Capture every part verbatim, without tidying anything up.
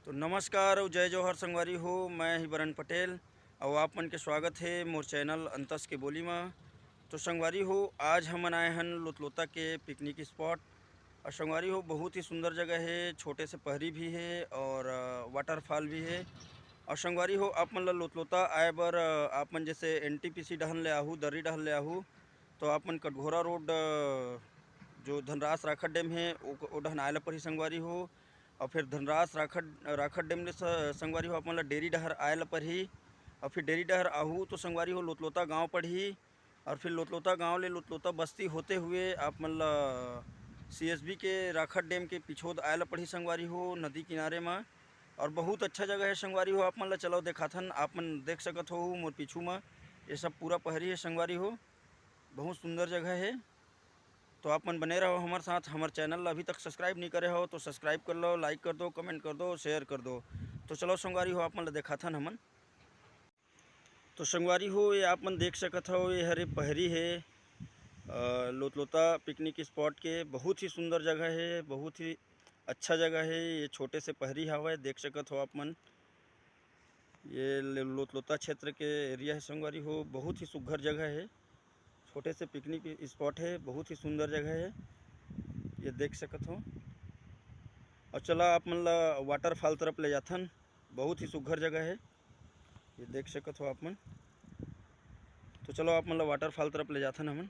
तो नमस्कार अउ जय जोहार संगवारी हो, मैं ही बरन पटेल अउ आप मन के स्वागत हे मोर चैनल अंतस के बोली म। तो संगवारी हो, आज हमन आए हन लोतलोता के पिकनिक स्पॉट। और संगवारी हो, बहुत ही सुंदर जगह हे, छोटे से पहरी भी हे और, अ, वाटरफॉल भी हे। और संगवारी हो, आप मन ल लोतलोता आए बर, अ, आप मन जैसे एनटीपीसी डहन ले आहू, दर्री डहन ले आहू, तो आप मन कटघोरा रोड, अ, जो धनरास राखड़ डैम हे, ओ, ओ डहन आए ल परही संगवारी हो। और फिर धनरास राखड़, राखड़ डैम ले स-, संगवारी हो, आप मन ल डेरी डहर आए ल परही। और फिर डेरी डहर आहू तो संगवारी हो, लोतलोता गांव पड़ही। और फिर लोतलोता गांव ले लोतलोता बस्ती होते हुए आप मन ल सीएसबी के राखड़ डैम के पिछोद आए ल पड़ही संगवारी हो, नदी किनारे म। और बहुत अच्छा जगह हे संगवारी हो, आप मन ल चलो देखाथन। आप मन देख सकत हो मोर पीछू म, ये सब पूरा पहरी हे संगवारी हो, बहुत सुंदर जगह हे। तो आप मन बने रहो हमर साथ। हमर चैनल ल अभी तक सब्सक्राइब नहीं करे हो तो सब्सक्राइब कर लो, लाइक कर दो, कमेंट कर दो, शेयर कर दो। तो चलो संगवारी हो, आप मन ल देखाथन हमन। तो संगवारी हो, ये आप मन देख सकत हो, ये हरे पहरी हे, अ, लोतलोता पिकनिक स्पॉट के। बहुत ही सुंदर जगह हे, बहुत ही अच्छा जगह हे। ये छोटे से पहरी हवय, देख सकत हो आप मन। ये ले-, लोतलोता क्षेत्र के एरिया हे संगवारी हो, बहुत ही सुघर जगह हे। छोटे से पिकनिक स्पॉट हे, बहुत ही सुंदर जगह हे, ये देख सकत हो। और चला आप मन ला वाटरफॉल तरफ ले जाथन, बहुत ही सुघर जगह हे, ये देख सकत हो आप मन। तो चलो आप मन ला वाटरफॉल तरफ ले जाथन हमन।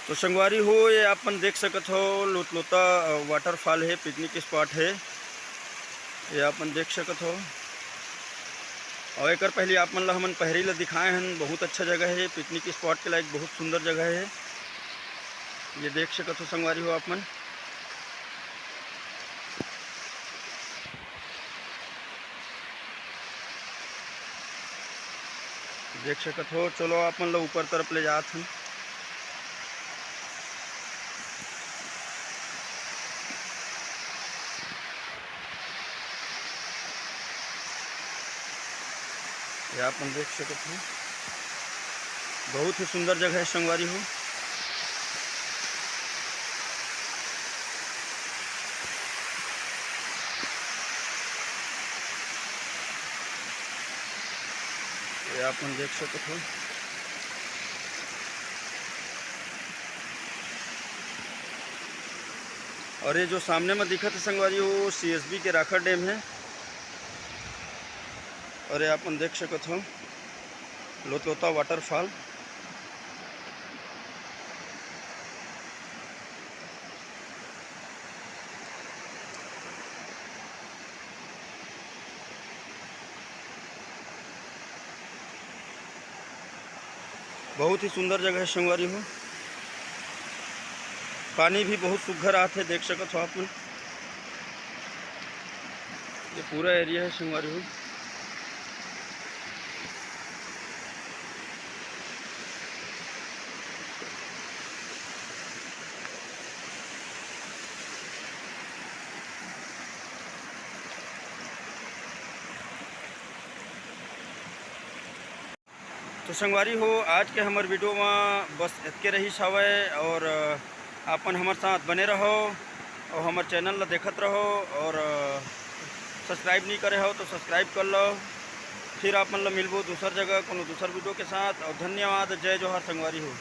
तो संगवारी हो, ये आप मन देख सकत हो, लोतलोता, अ, वाटरफॉल हे, पिकनिक स्पॉट हे, ये आप मन देख सकत हो। और एकर पहले आप मन ला हमन पहरी ला दिखाए हन, बहुत अच्छा जगह हे, पिकनिक स्पॉट के लायक बहुत सुंदर जगह हे, ये देख सकत हो संगवारी हो आप मन। देख सकत हो, चलो आप मन ल ऊपर तरफ ले जात हन। ये आप मन देख सकत हो, बहुत ही सुंदर जगह हे संगवारी हो। ये आप मन देख सकत हो। और ये जो सामने में दिखत हे संगवारी, वो सीएसबी के राखड़ डैम हे। और ये आप मन देख सकत हो, लोतलोता वाटरफॉल। बहुत ही सुंदर जगह हे संगवारी हो। पानी भी बहुत सुघर आत हे, देख सकत हो आप मन। ये पूरा एरिया हे संगवारी हो। तो संगवारी हो, आज के हमर वीडियो म बस एतके रहिस हवय। और, अ, आपन हमर साथ बने रहो और हमर चैनल ल देखत रहो और, अ, सब्सक्राइब नहीं करे हो तो सब्सक्राइब कर लो। फिर आप मन ल मिलबो दूसर जगह कोनो दूसर वीडियो के साथ। और धन्यवाद, जय जोहार संगवारी हो।